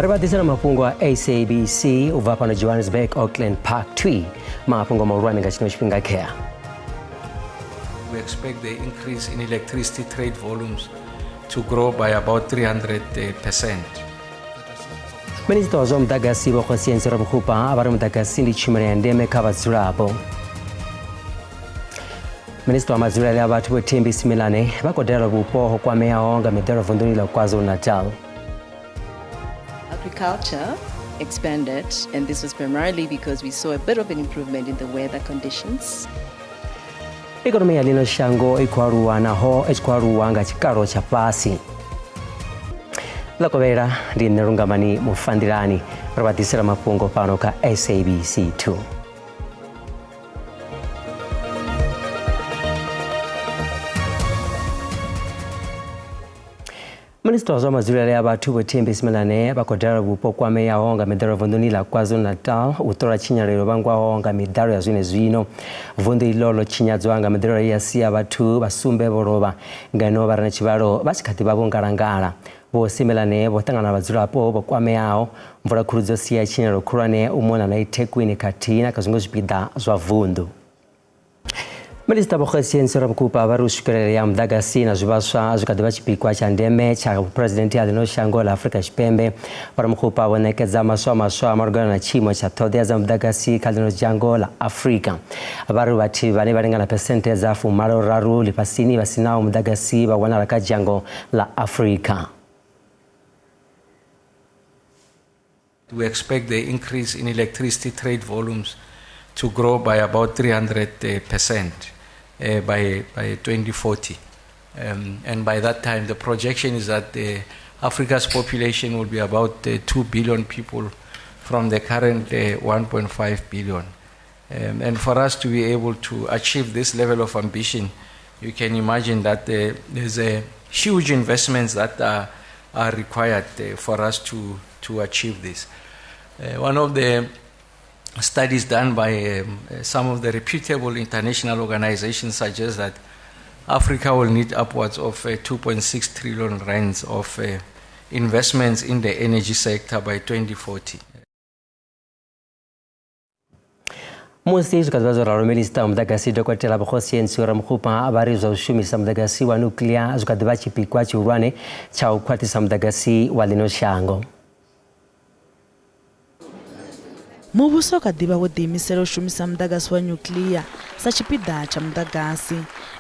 Ri vha ḓisela mafhungo a SABC u bva fhano Johannesburg, Auckland Park 2. Mafhungo mahulwane nga tshino tshifhinga khea. We expect the increase in electricity trade volumes to grow by about 300%. Minisiṱa wa zwa muḓagasi Vho Kgosientsho Ramokgopa vha ri muḓagasi ndi tshumelo ya ndeme kha vhadzulapo. Minisiṱa wa madzulele a vhathu Vho Thembi Simelane vha khou dalela vhupo ho kwameaho nga miḓalo vunḓuni ḽa KwaZulu-Natal. Agriculture expanded, and this was primarily because we saw a bit of an improvement in the weather conditions. Ikonomi ya ḽino shango i khou aluwa naho i tshi khou aluwa nga tshikalo tsha fhasi. Ḽa kovhela ndi nṋe Lungamani Mufanḓilani ri vha ḓisela mafhungo fhano kha SABC 2. Minisiṱa wa zwa madzulele a vhathu Vho Thembi Simelane vha khou dalela vhupo kwameaho nga miḓalo vunḓuni ḽa KwaZulu-Natal u ṱola tshinyalelo yo vhangwaho nga miḓalo ya zwenezwino. Vunḓu iḽo ḽo tshinyadzwa nga miḓalo ye ya sia vhathu vha sumbe vho lovha ngeno vha re na tshivhalo vha tshi kha ḓi vha vho ngalangala. Vho Simelane vho ṱangana na vhadzulapo vho kwameaho. Mvula khulu dzo sia tshinyalelo khulwane u mona na eThekwini khathihi na kha zwiṅwe zwipiḓa zwa vunḓu. Minisiṱa Vho Kgosientsho Ramokgopa vha ri u swikelelea ya muḓagasi na zwivhaswa zwi kha ḓi vha tshipikwa tsha ndeme tsha vhuphuresidennde ha ḽino shango ḽa Afrika Tshipembe. Vho Ramokgopa vho ṋekedza maswa maswa malugana na tshiimo tsha ṱhoḓea dza muḓagasi kha ḽino dzhango ḽa Afrika. Vha ri vhathu vhane vha lingana phesenthe dza 83 ḽifhasini vha sinaho muḓagasi vha wanala kha dzhango ḽa Afrika. We expect the increase in electricity trade volumes to grow by about 300% by 2040. And by that time, the projection is that Africa's population will be about 2 billion people from the current 1.5 billion. And for us to be able to achieve this level of ambition, you can imagine that there's a huge investments that are required for us to achieve this. One of the studies done by some of the reputable international organizations suggests that Africa will need upwards of 2.6 trillion rands of investments in the energy sector by 2040. Musi zwi kha ḓi vha zwo ralo, minisiṱa wa muḓagasi Dokotela Vho Kgosientsho Ramokgopa vha ri zwa u shumisa muḓagasi wa nuclear zwi kha ḓi vha tshipikwa tshihulwane tsha u khwaṱhisa muḓagasi wa ḽino shango. Muvhuso u kha ḓi vha wo ḓiimisela u shumisa muḓagasi wa nuclear sa tshipiḓa tsha muḓagasi.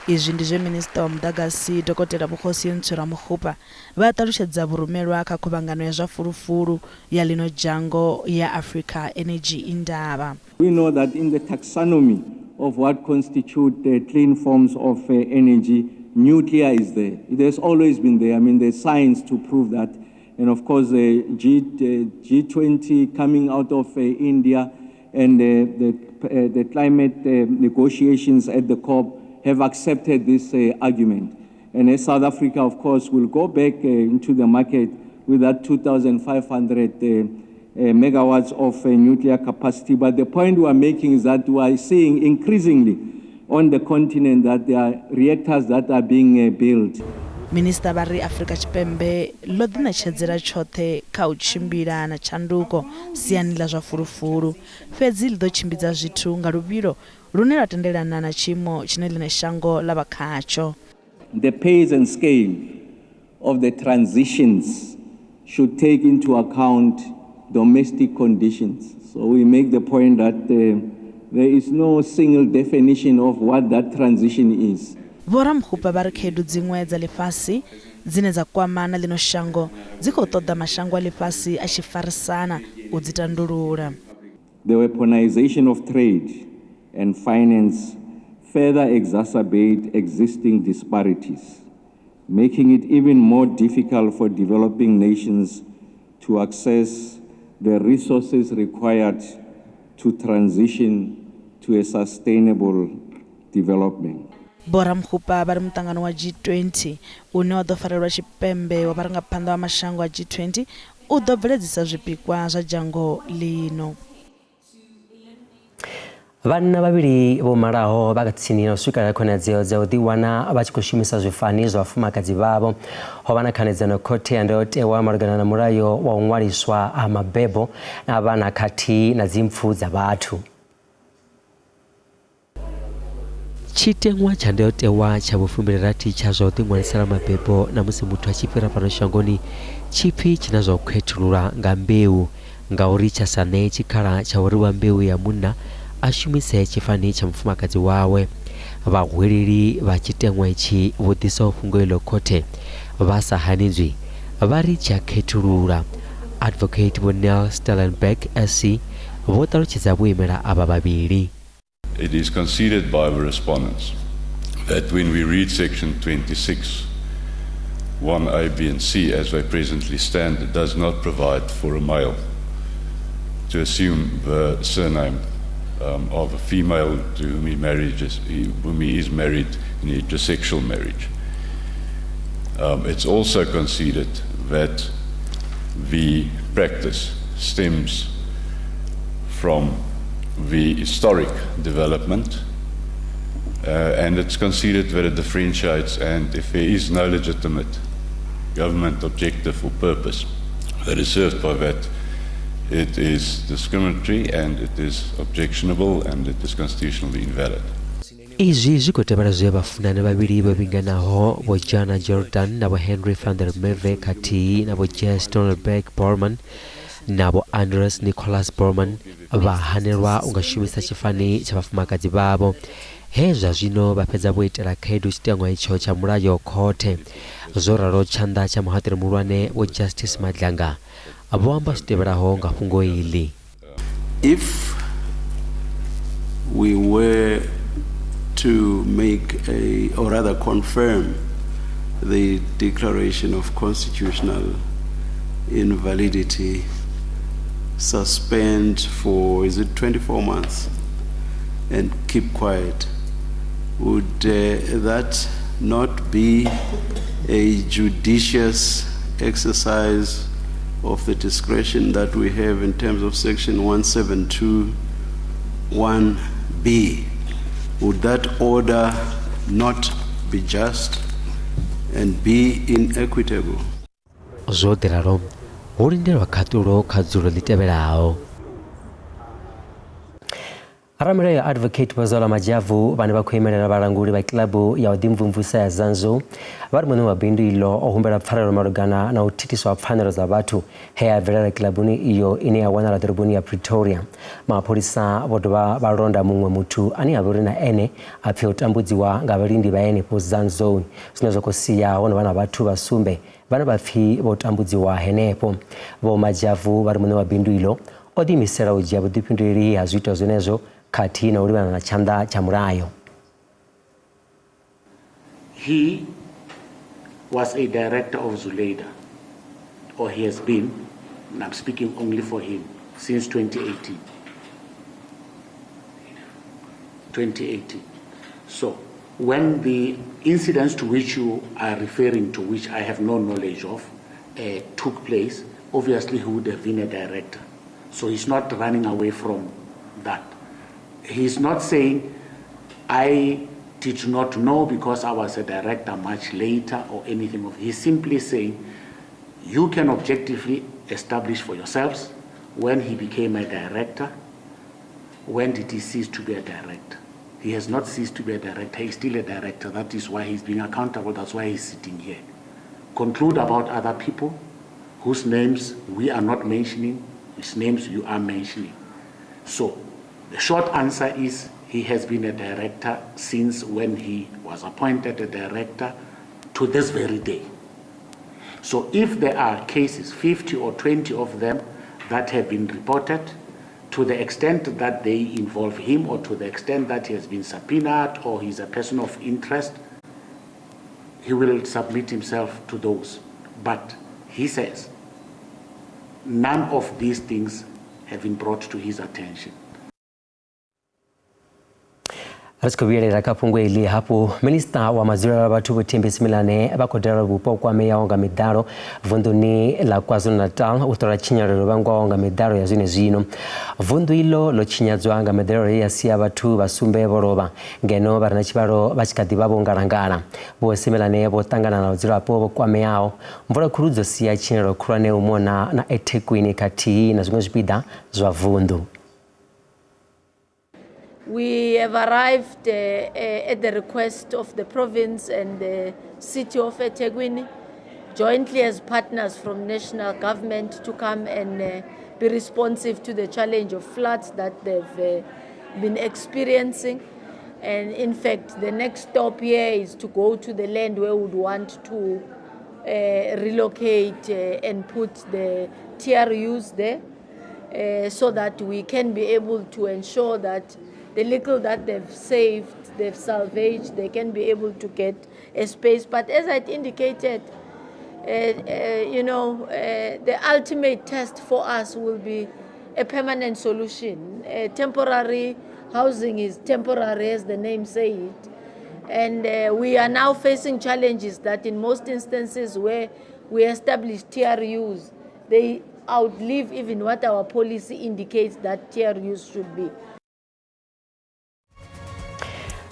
Izwi ndi zwe minisiṱa wa muḓagasi Dokotela Vho Kgosientsho Ramokgopa vha ṱalutshedza vhurumelwa kha khuvhangano ya zwa fulufulu ya ḽino dzhango ya Africa Energy Indaba. We know that in the taxonomy of what constitute clean forms of energy, nuclear is there. It has always been there. I mean, there's science to prove that. And of course, the G20 coming out of India and the climate negotiations at the COP have accepted this argument. And as South Africa, of course, will go back into the market with that 2,500 megawatts of nuclear capacity. But the point we are making is that we are seeing increasingly on the continent that there are reactors that are being built. Minisiṱa vha ri Afrika Tshipembe ḽo ḓiṋetshedzela tshoṱhe kha u tshimbila na tshanduko siani ḽa zwa fulufulu, fhedzi ḽi ḓo tshimbidza zwithu nga luvhilo lune lwa tendelana na tshiimo tshine ḽino shango ḽa vha khatsho. The pace and scale of the transitions should take into account domestic conditions. So we make the point that there is no single definition of what that transition is. Vho Ramokgopa vha ri khaedu dziṅwe dza ḽifhasi dzine dza kwama na ḽino shango dzi khou ṱoḓa mashango a ḽifhasi a tshi farisana u dzi tandulula. The weaponization of trade and finance further exacerbate existing disparities, making it even more difficult for developing nations to access the resources required to transition to a sustainable development. Vho Ramokgopa vha ri muṱangano wa G20 une wa ḓo farelwa tshipembe wa vharangaphanḓa vha mashango a G20 u ḓo bveledzisa zwipikwa zwa dzhango ḽino. Vhanna vhavhili vho malaho vha tsini na u swikelela khonadzeo dza u ḓiwana vha tshi khou shumisa zwifani zwa vhafumakadzi vhavho. Ho vha na khanedzano khothe ya ndayotewa malugana na mulayo wa u ṅwaliswa ha mabebo a vhana khathihi na dzimpfu dza vhathu. Tshiteṅwa tsha ndayotewa tsha vhufumbilirathi tsha zwa u ḓiṅwalisela mabebo na musi muthu a tshi fhira fhano shangoni tshi pfi tshi na zwa u khethulula nga mbeu ngauri tsha sa ṋee tshikhala tsha uri wa mbeu ya munna a shumise tshifani tsha mufumakadzi wawe. Vhahweleli vha tshiteṅwa itshi vho ḓisaho fhungo iḽo khothe vha sa hanedzwi vha ri tshi a khethulula. Advocate Vho Neil Stellenberg SC vho ṱalutshedza vho imela avha vhavhili. It is conceded by the respondents that when we read section 26, 1A, B and C as they presently stand, it does not provide for a male to assume the surname of a female to whom he, marriages, whom he is married in a heterosexual marriage. It's also conceded that the practice stems from the historic development, and it's conceded that it differentiates, and if there is no legitimate government objective or purpose that is served by that, it is discriminatory and it is objectionable and it is constitutionally invalid. Izwi zwi khou tevhela zwe vhafunani vhavhili vho vhinganaho Vho Jana Jordan na Vho Henry van der Merwe khathihi na Vho Jess Donaldberg Borman na Vho Andres Nicholas Borman vha hanelwa u nga shumisa tshifani tsha vhafumakadzi vhavho he zwa zwino vha fhedza vho itela khaedu tshiteṅwa itsho tsha mulayo khothe. Zwo ralo tshanḓa tsha muhaṱuli muhulwane Vho Justice Madlanga vho amba zwi tevhelaho nga fhungo iḽi. If we were to make a, or rather confirm the declaration of constitutional invalidity, suspend for, is it 24 months, and keep quiet, would that not be a judicious exercise of the discretion that we have in terms of section 172(1)(b)? Would that order not be just and be inequitable? Zwo ḓi ralo hu lindelwa khaṱulo kha dzulo ḽi tevhelaho. Ramilayo Advocate Vho Zola Majavu vhane vha khou imelela vhalanguli vha kilabu ya u ḓimvumvusa ya Zanzou vha ri muṋe wa bindu iḽo o humbela pfarelo malugana na u thithiswa ha pfanelo dza vhathu he a bvelela kilabuni iyo ine ya wanala ḓoroboni ya Pretoria. Mapholisa vho dovha vha londa muṅwe muthu ane a vha uri na ene a pfi o tambudziwa nga vhalindi vha henefho Zanzou, zwine zwa khou sia ho no vha na vhathu vha sumbe vhane vha pfi vho tambudziwa henefho. Vho Majavu vha ri muṋe wa bindu iḽo o ḓiimisela u dzhia vhuḓifhinduleli ha zwiito zwenezwo khathihi na u livhana na tshanḓa tsha mulayo. He was a director of Zuleida, or he has been, and I'm speaking only for him, since 2018. 2018. So, when the incidents to which you are referring to, which I have no knowledge of, took place, obviously he would have been a director. So he's not running away from that. He's not saying, I did not know because I was a director much later or anything of. He's simply saying, you can objectively establish for yourselves when he became a director, when did he cease to be a director? He has not ceased to be a director. He's still a director. That is why he's being accountable. That's why he's sitting here. Conclude about other people whose names we are not mentioning, whose names you are mentioning. So the short answer is he has been a director since when he was appointed a director to this very day. So if there are cases, 50 or 20 of them, that have been reported, to the extent that they involve him or to the extent that he has been subpoenaed or he's a person of interest, he will submit himself to those. But he says none of these things have been brought to his attention. Ri tshi khou vhuyelela kha fhungo iḽi hafhu, minisiṱa wa madzulelo a vhathu Vho Thembi Simelane vha khou dalela vhupo kwameaho nga miḓalo vunḓuni ḽa KwaZulu-Natal u ṱola tshinyalelo vhangwaho nga miḓalo ya zwenezwino. Vunḓu iḽo ḽo tshinyadzwa nga miḓalo ye ya sia vhathu vha sumbe vho lovha, ngeno vha re na tshivhalo vha tshi kha ḓi vha vho ngalangala. Vho Simelane vho ṱangana na vhadzulapo vho kwameaho. Mvula khulu dzo sia tshinyalelo khulwane u mona na eThekwini khathihi na zwiṅwe zwipiḓa zwa vunḓu. We have arrived at the request of the province and the city of eThekwini, jointly as partners from national government to come and be responsive to the challenge of floods that they've been experiencing. And in fact, the next stop here is to go to the land where we would want to relocate and put the TRUs there, so that we can be able to ensure that the little that they've saved, they've salvaged, they can be able to get a space. But as I indicated, the ultimate test for us will be a permanent solution. Temporary housing is temporary, as the name says it. And we are now facing challenges that in most instances where we establish TRUs, they outlive even what our policy indicates that TRUs should be.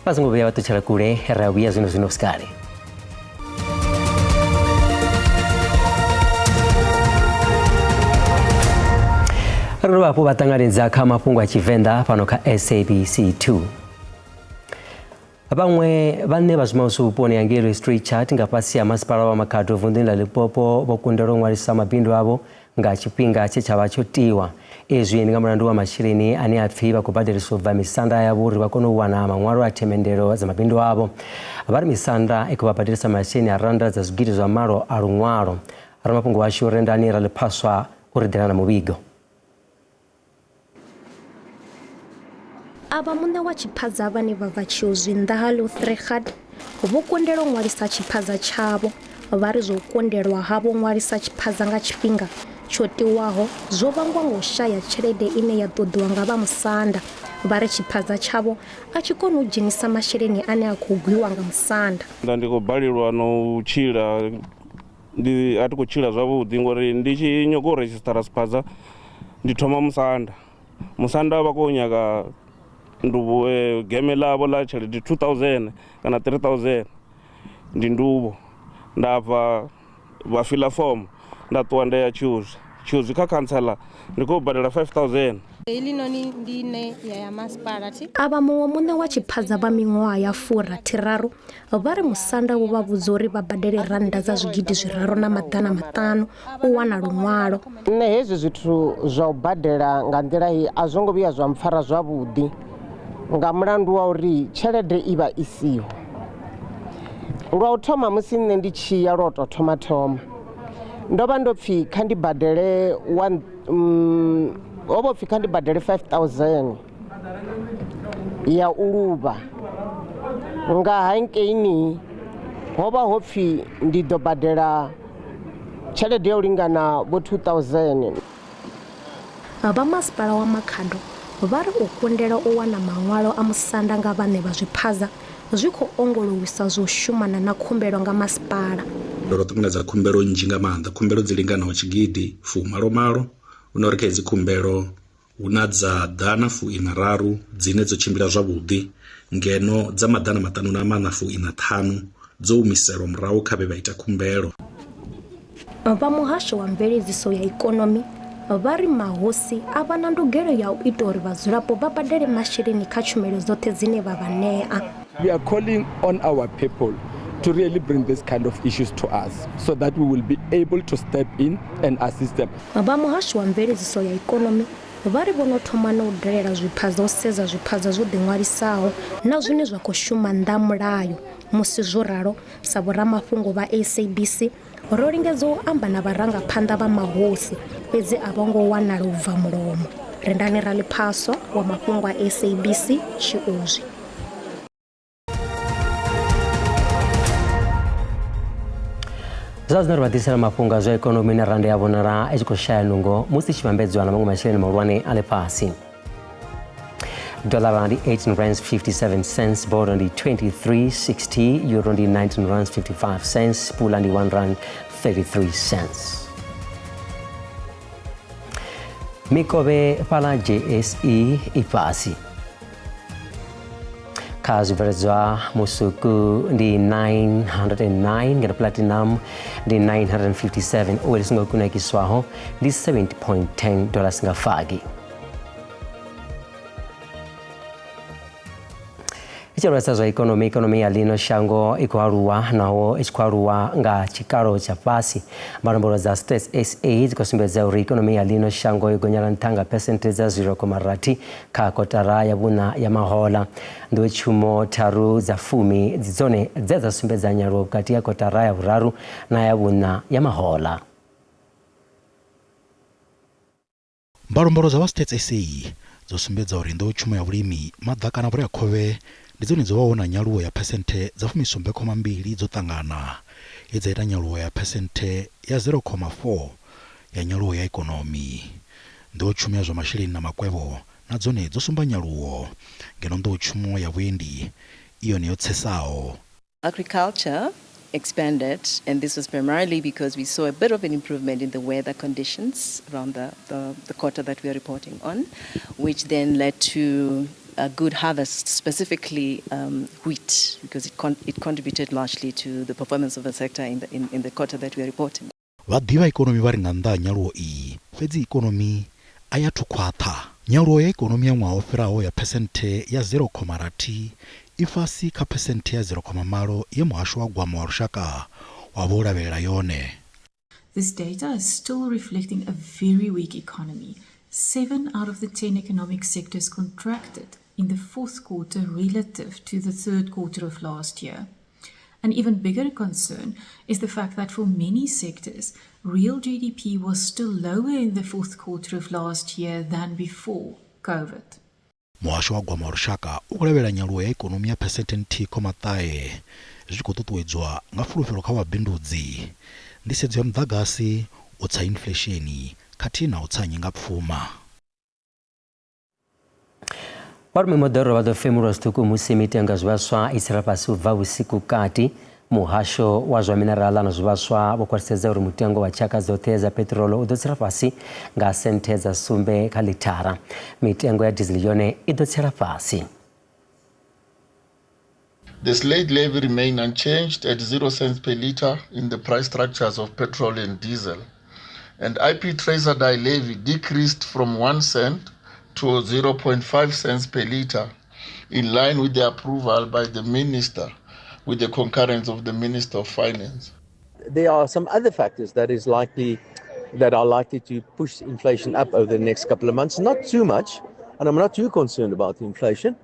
Vha songo vhuya vha ṱutshela kule, ri a vhuya zwino zwino vhusikale. Ri dovha hafhu vha ṱanganedza kha mafhungo a Tshivenḓa fhano kha SABC 2. Vhaṅwe vhaṋe vha zwimausi vhuponi ha ngei Street Chat nga fhasi ha masipala wa Makhado vunḓuni ḽa Limpopo vho kundelwa u ṅwalisa mabindu avho nga tshifhinga tshe tsha vha tsho tiwa. Izwi ndi nga mulandu wa masheleni ane a pfi vha khou badeliswa u bva misanda yavho uri vha kone u wana maṅwalo a themendelo dza mabindu avho. Vha ri misanda i khou vha badelisa masheleni a rannda dza zwigidi zwa malo a luṅwalo. Ramafhungo washu Rendani Raliphaswa u ri ḓela na muvhigo. Avha muṋe wa tshiphaza vhane vha bva Tshiozwi nnḓa ha Luthrigard vho kundelwa u ṅwalisa tshiphaza tshavho. Vha ri zwa u kundelwa havho u ṅwalisa tshiphaza nga tshifhinga tsho tiwaho zwo vhangwa nga u shaya tshelede ine ya ṱoḓiwa nga vha musanda. Vha ri tshiphaza tshavho a tshi koni u dzhenisa masheleni ane a khou gwiwa nga musanda. Ndi khou balelwa na u tshila, ndi a thi khou tshila zwavhuḓi ngori ndi tshi nyaga u redzhisitara siphaza ndi thoma musanda. Musanda vha khou nyaga nduvho geme ḽavho ḽa tshelede 2000 kana 3000 ndi nduvho. Nda bva vha fiḽa fomo nda ṱuwa nda ya Tshiuzwi. Tshiuzwi kha khantsela ndi khou badela 5000. Heḽinoni ndi ine ya ya masipala thi. Avha muṅwe muṋe wa tshiphaza vha miṅwaha ya 63 vha ri musanda wo vha vhudza uri vha badele rannda dza zwigidi 3500 u wana luṅwalo. Nṋe hezwi zwithu zwa u badela nga nḓila iyi a zwo ngo vhuya zwa mpfara zwavhuḓi nga mulandu wa uri tshelede i vha i siho. Lwa u thoma musi nṋe ndi tshi ya lwa u tou thoma thoma ndo vha ndo pfhi kha ndi badele one, ho vha pfhi kha ndi badele 5000 ya u luvha. Nga hankeini ho vha ho pfhi ndi ḓo badela tshelede ya u lingana vho 2000. Vha masipala wa Makhado vha ri u kundelwa u wana maṅwalo a musanda nga vhaṋe vha zwiphaza zwi khou ongolowisa zwa u shumana na khumbelo nga masipala. Ro ṱanganedza khumbelo nnzhi nga maanḓa, khumbelo dzi linganaho 1086, hune uri kha hedzi khumbelo hu na dza 143 dzine dzo tshimbila zwavhuḓi, ngeno dza 545 dzo humiselwa murahu kha vhe vha ita khumbelo. Vha muhasho wa mveledziso ya ikonomi vha ri mahosi a vha na ndugelo ya u ita uri vhadzulapo vha badele masheleni kha tshumelo dzoṱhe dzine vha vha ṋea. We are calling on our people to really bring this kind of issues to us so that we will be able to step in and assist them. Vha muhasho wa mveledziso ya ikonomi vha ri vho no thoma na u dalela zwiphaza u sedza zwiphaza zwo ḓiṅwalisaho na zwine zwa khou shuma nnḓa ha mulayo. Musi zwo ralo, sa vhoramafhungo vha SABC, ro lingedza u amba na vharangaphanḓa vha mahosi, fhedzi a vho ngo wanala u bva mulomo. Rendani Raliphaswa wa mafhungo a SABC, Tshiozwi. Zwa zwino ri vha ḓisela mafhungo a zwa ikonomi na randa ya vhonala i tshi khou shaya nungo musi i tshi vhambedzwa na maṅwe masheleni mahulwane a ḽifhasi. Dolara ndi 18 rands 57 cents, bodo ndi 23.60, euro ndi 19 rands 55 cents, pula ndi 1 rand 33 cents. Mikovhe fhaḽa JSE i fhasi. Kha zwibveledzwa musuku ndi 909 ngeno platinum ndi 957, oil songo kunakiswaho ndi 70.10 dollars nga fagi. I tshi lavhelesa zwa ikonomi, ikonomi ya ḽino shango i khou aluwa naho i tshi khou aluwa nga tshikalo tsha fhasi. Mbalombalo dza Stats SA dzi khou sumbedza uri ikonomi ya ḽino shango i gonyela nṱha nga phesenthe dza 0,6 kha kotara ya vhuṋa ya mahoḽa. Nḓowetshumo tharu dza fumi dzi dzone dze dza sumbedza nyaluwo vhukati ha kotara ya vhuraru na ya vhuṋa ya mahoḽa. Mbalombalo dza vha Stats SA dzo sumbedza uri nḓowetshumo ya vhulimi, maḓaka na vhureakhovhe ndi dzone dzo vhaho na nyaluwo ya phesenthe dza 70,2 dzo ṱangana, ye dza ita nyaluwo ya phesenthe ya 0,4 ya nyaluwo ya ikonomi. Nḓowetshumo ya zwa masheleni na makwevho na dzone dzo sumba nyaluwo, ngeno nḓowetshumo ya vhuendi i yone yo tsesaho. Agriculture expanded, and this was primarily because we saw a bit of an improvement in the weather conditions around the quarter that we are reporting on, which then led to a good harvest, specifically wheat, because it contributed largely to the performance of the sector in the quarter that we are reporting. Vhaḓivha ikonomi vha ri nga nnḓa ha nyaluwo iyi, fhedzi ikonomi a ya thu khwaṱha. Nyaluwo ya ikonomi ya ṅwaha wo fhiraho ya phesenthe ya 0,6 i fhasi kha phesenthe ya 0,8 ye muhasho wa gwama wa lushaka wa vha wo lavhelela yone. This data is still reflecting a very weak economy. 7 out of the 10 economic sectors contracted in the fourth quarter relative to the third quarter of last year. An even bigger concern is the fact that for many sectors, real GDP was still lower in the fourth quarter of last year than before COVID. Muhasho wa gwama wa lushaka u khou lavhelela nyaluwo ya ikonomi ya phesenthe 1,9 zwi tshi khou ṱuṱuwedzwa nga fulufhelo kha vhabindudzi, nḓisedzo ya muḓagasi, u tsa inflesheni khathihi na u tsa nyingapfuma. Vhalimi moḓoro vha ḓo femulwa zwiṱuku musi mitengo ya zwivhaswa i tsela fhasi u bva vhusiku kati. Muhasho wa zwa minerala na zwivhaswa vho khwaṱhisedza uri mutengo wa tshaka dzoṱhe dza peṱirolo u ḓo tsela fhasi nga senthe dza 7 kha ḽithara. Mitengo ya diesel yone i ḓo tsela fhasi. The slate levy remained unchanged at 0 cents per litre in the price structures of petrol and diesel. And IP tracer dye levy decreased from 1 cent to 0.5 cents per litre, in line with the approval by the minister, with the concurrence of the Minister of Finance. There are some other factors that are likely to push inflation up over the next couple of months. Not too much, and I'm not too concerned about inflation,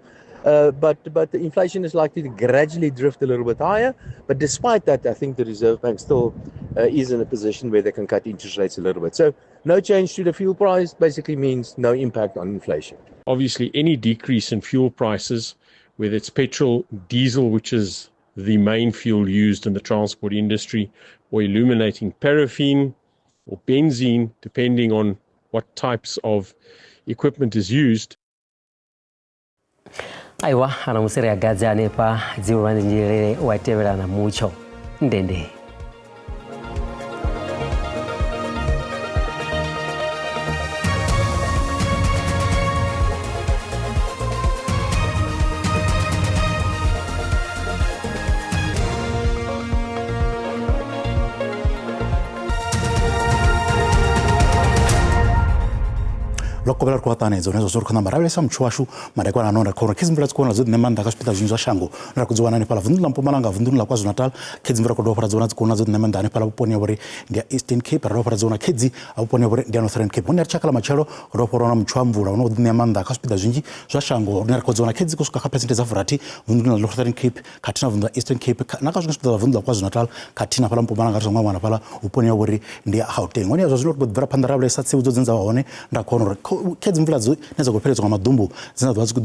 but the inflation is likely to gradually drift a little bit higher. But despite that, I think the Reserve Bank still is in a position where they can cut interest rates a little bit. So no change to the fuel price basically means no impact on inflation. Obviously, any decrease in fuel prices, whether it's petrol, diesel, which is the main fuel used in the transport industry, or illuminating paraffin or benzene, depending on what types of equipment is used. Aiwa, ana musere ya gadzi hanefha dziulwane nzhelele wa tevhela na mutsho ndende. Lokovhela ri khou ṱanganedza hune zwa zwo ri khou namba lavhelesa mutsho washu madekwana ano ra khou uri khedzi mvula dzi khou wana dzo ḓi maanḓa kha zwipiḓa zwinzhi zwa shango ra khou dzi wana hanefhaḽa vunḓuni ḽa Mpumalanga, vunḓuni ḽa KwaZulu-Natal. Khedzi mvula khou dovha ra dzi wana dzi khou wana dzo ḓi maanḓa hanefhaḽa vhuponi ha vhori ndi ya Eastern Cape, ra dovha ra dzi wana khedzi vhuponi ha vhori ndi ya Northern Cape. Hone ri tshaka ḽa matshelo ri dovha ra wana mutsho wa mvula une u ḓi ṋea maanḓa kha zwipiḓa zwinzhi zwa shango rine ri khou dzi wana khedzi khou swika kha phesenthe dza 60 vunḓuni ḽa Northern Cape khathihi na vunḓu ḽa Eastern Cape na kha zwiṅwe zwipiḓa zwa vunḓu ḽa KwaZulu-Natal khathihi na fhaḽa Mpumalanga ri songo wana fhaḽa vhuponi ha vhori ndi ya Gauteng. Hone zwa zwino ri ḓo bvela phanḓa ra lavhelesa tsivhudzo dzine dza vha hone nda khou wana uri Kha hedzi mvula dzine dza khou fheledzwa nga maḓumbu dzine dza ḓo vha dzi ḓo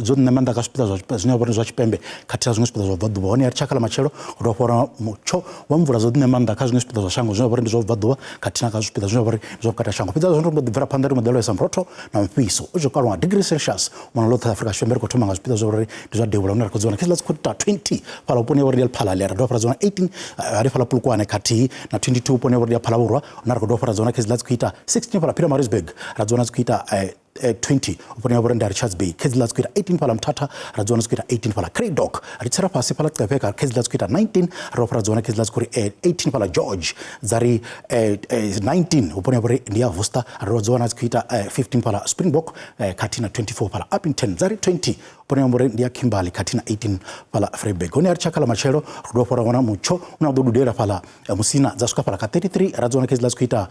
dzo ṋea maanḓa kha zwipiḓa zwa zwine vha zwa tshipembe khathihi na zwiṅwe zwipiḓa zwa vhubvaḓuvha. Hone ri tshakha ḽa matshelo ri dovha fhora mutsho wa mvula dzo ṋea maanḓa kha zwiṅwe zwipiḓa zwa shango zwine vha uri ndi zwa vhubvaḓuvha khathihi na kha zwipiḓa zwine vha uri ndi zwa vhukati ha shango. Fhedzi zwo ri mbo ḓi bvela phanḓa ri mbo ḓi lavhelesa murotho na mufhiso u tshi khou kalwa nga degree Celsius mona ḽoṱhe Afrika Tshipembe. Ri khou thoma nga zwipiḓa zwa uri ndi zwa devhula hune ra khou dzi wana khezwiḽa dzi khou ita 20 fhaḽa vhuponi ha uri ndi ya Lephalale, ra dovha ra dzi wana 18 hanefhaḽa Polokwane khathihi na 22 vhuponi ha uri ndi ya Phalaborwa hune ra khou dovha ra dzi wana khezwiḽa dzi khou ita 16 fhaḽa Pietermaritzburg, ra dzi wana dzi khou ita 20 vhuponi ha uri ndi ya Richards Bay, khezwiḽa dzi khou ita 18 fhaḽa Mthatha, ra dzi wana dzi khou ita 18 fhaḽa Cradock, ri tsela fhasi fhaḽa Gqeberha khezwiḽa dzi khou ita 19, ra dovha ra dzi wana khezwiḽa dzi khou ri 18 fhaḽa George, dza ri 19 vhuponi ha uri ndi ya Worcester, ra dovha dzi wana dzi khou ita 15 fhaḽa Springbok khathihi na 24 fhaḽa Upington, dza ri 20 vhuponi ha uri ndi ya Kimberley khathihi na 18 fhaḽa Vryburg. Hone a ri tshakha ḽa matshelo ri dovha hafhu ra wana mutsho une wa ḓo dudela fhaḽa Musina dza swika fhaḽa kha 33, ra dzi wana khezwiḽa dzi khou ita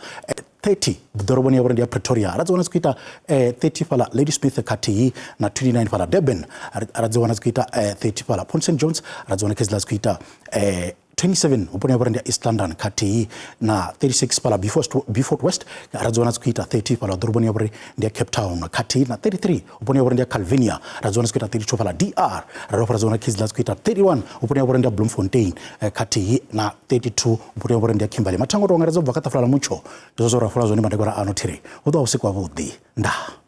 30 ḓoroboni ya vhori ndi ya Pretoria, ra dzi wana dzi khou ita 30 fhaḽa Ladysmith khathihi na 29 fhaḽa Durban, ra dzi wana dzi khou ita 30 fhaḽa Port St Johns, ra dzi wana khezwiḽa dzi khou ita 27 vhuponi ha vhori ndi ya East London khathihi na 36 fhaḽa Beaufort West, ra dzi wana dzi khou ita 30 fhaḽa ḓoroboni ya vhori ndi ya Cape Town khathihi na 33 vhuponi ha vhori ndi ya Calvinia, ra dzi wana dzi khou ita 32 fhaḽa DR, ra dovha ra dzi wana khezwiḽa dzi khou ita 31 vhuponi ha vhori ndi ya Bloemfontein khathihi na 32 vhuponi ha vhori ndi ya Kimberley. Mathango to angaredza u bva kha ṱafula ḽa mutsho ndi zwo ra fula zwone madekwana ano thiri hu ḓo vha vhusiku havhuḓi. Ndaa.